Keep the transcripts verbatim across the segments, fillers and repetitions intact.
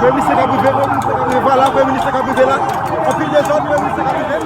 Premye minisye k ap rive, premye minisye k ap rive, vwala, premye minisye k ap rive la. Anpil dezòd, premye minisye k ap rive.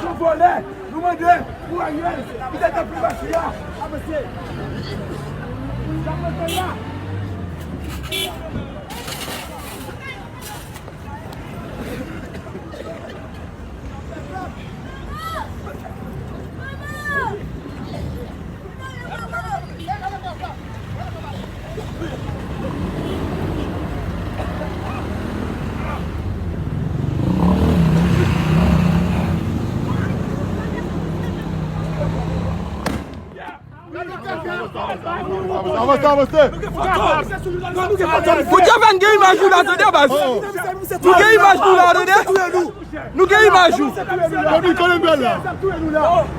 Nou vòlè, nou mande pou Ariel kite tanpri machi a avanse. Avanse, avanse. Pou Dye fè n gen imaj nou la, tande, baz. Nou gen imaj nou la, tande. Nou gen imaj nou. Kote, kote bèl la?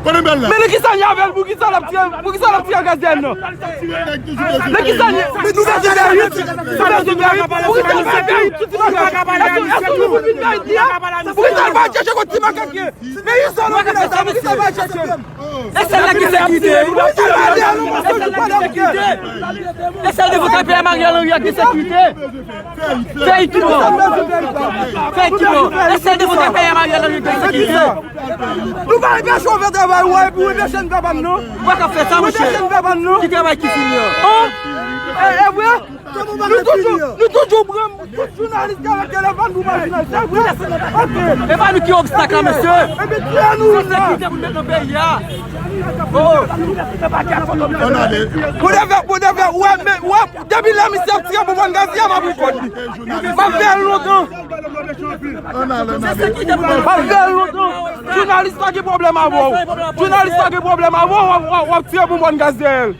Kote bèl la? Men nan kisa n ye avè l? Pou kisa l ap tiye, pou kisa l ap tiye gazèl nan? Nan kisa n ye? Nou bezwen Bèyit. Nou bezwen Bèyit. Pou kisa l pa Bèyit? Pou kisa l pa Bèyit? Pou kisa l pa chèche kot ti makak ye? Men izòle nan sa, pou kisa l pa chèche l? E sèl la ki sekirite. E sèl la ki sekirite. E sèl devant pè Ariel Henry a ki sekirite. Fè ekipman. Fè ekipman. E sèl devant pè Ariel Henry a ki sekirite. Nou pa anpeche w fè travay ou a, epi w anpeche n fè pa n nan. Ou pa ka fè sa, monchè. Ou anpeche n fè pa n nan. Ki travay ki fini an? An? E, e vre? Nou toujou, nou toujou pran tout jounalis ki avèk telefòn pou mache nan chèf, vre? Ok. E pa nou ki obstak la, mesye. Epi tiye nou la. Se sekirite pou n met nan peyi a. Oh. Pou de vè, pou de vè, wè, men, wè, depi lè misye ap tiye bonbòn gaz, m ap repòt li. M ap fè l lontan. M ap fè l lontan. Jounalis pa gen pwoblèm avè w. Jounalis pa gen pwoblèm avè w, w ap, w ap, w ap tiye bonbòn gaz dèyè l.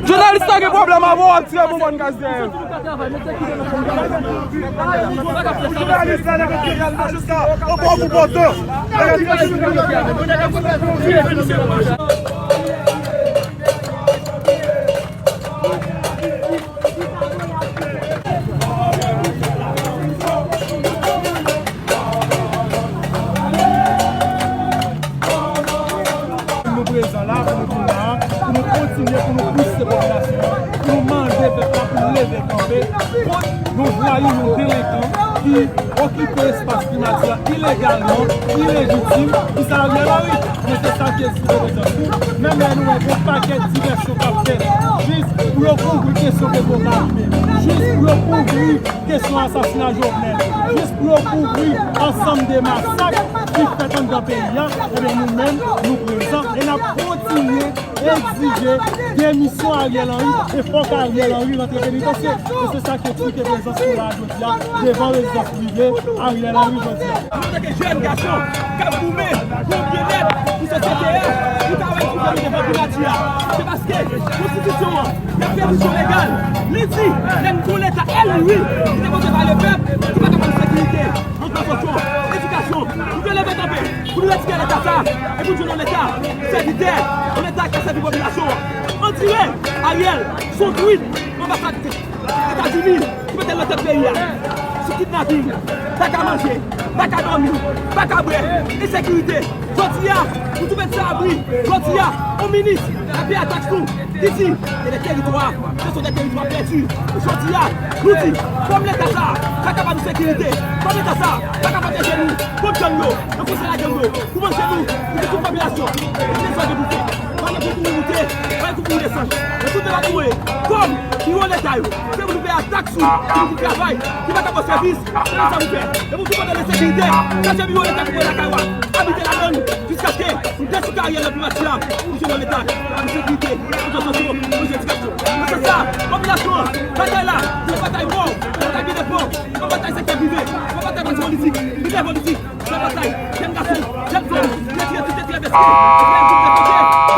Jounalis la gen pwoblèm avè w, w ap tire bonbòn gaz dèyè l. Nou prezan la, pou nou vin la, pou nou kontinye, pou nou pouse popilasyon an, pou nou mande pèp la pou leve kanpe kont yon vwayou, yon delenkan ki okipe espas primati a ilegalman, ilejitim, ki se Ariel Henry. Men se sa ki egziste prezan tou. Menm lè nou wè gen pakèt divèsyon k ap fèt, jis pou yo kouvri kesyon Petro Caribe, jis pou yo kouvri kesyon asasina Jovenel, jis pou yo kouvri ansanm de masak ki fèt anndan peyi a, ebyen, nou menm, nou prezan e n ap kontinye egzije demisyon Ariel Henry, e fòk Ariel Henry rantre penitansye. E se sa ki eksplike prezans nou la jodi a devan rezidans prive Ariel Henry jodi a. Nou, antanke jèn gason k ap goumen pou byenèt pou sosyete a, nou travay pou fè nou devan primati a, se paske konstitisyon an, nan tranzisyon legal, li di, lè n gon Leta èli, wi, ki te vote pa lepèp, ki pa ka ba nou sekirite, antre sosyo, edikasyon. Nou dwe leve kanpe pou nou retire Leta sa a, e pou nou jwenn yon Leta sèvitè, yon Leta k ap sèvi popilasyon an. Andire Ariel, se yon twit, anbasad Etazini ki mete l nan tèt peyi a. Sou kidnaping, pa ka manje, pa ka dòmi, pa ka bwè, ensekirite. Jodi a, nou tou mete sa abri. Jodi a, yon minis ap peye taks nou, ki di, gen de teritwa, se sont des territoires perdus. Jodi a, nou di, kòm Leta sa a pa ka ba nou sekirite, kòm Leta sa a pa ka pwoteje nou kont gang yo, nan konsèy a gang yo, pou manje nou, pou tout popilasyon, nou bezwen gen pou fè. Pa gen pou kouri moute, pa gen pou kouri desann. Men tout bagay nou ye, kòm biwo Leta yo, se pou nou peye taks nou, pou nou vin travay, ki pa ka ba w sèvis, se sa nou fè. E pou tout kote ensekirite, chache biwo Leta ki pran lakay ou a, abite ladan l, jiskaske nou dechouke Ariel nan primati a, pou jwenn yon Leta, ensekirite, ensekirite, ensekirite. Nan sans sa, popilasyon an, batay la, se batay mò, batay byen fò. Li leve li di, Jean Bataille, jèn gason, jèn fanm, retire tout etrè vèsye, etrè tout etrè.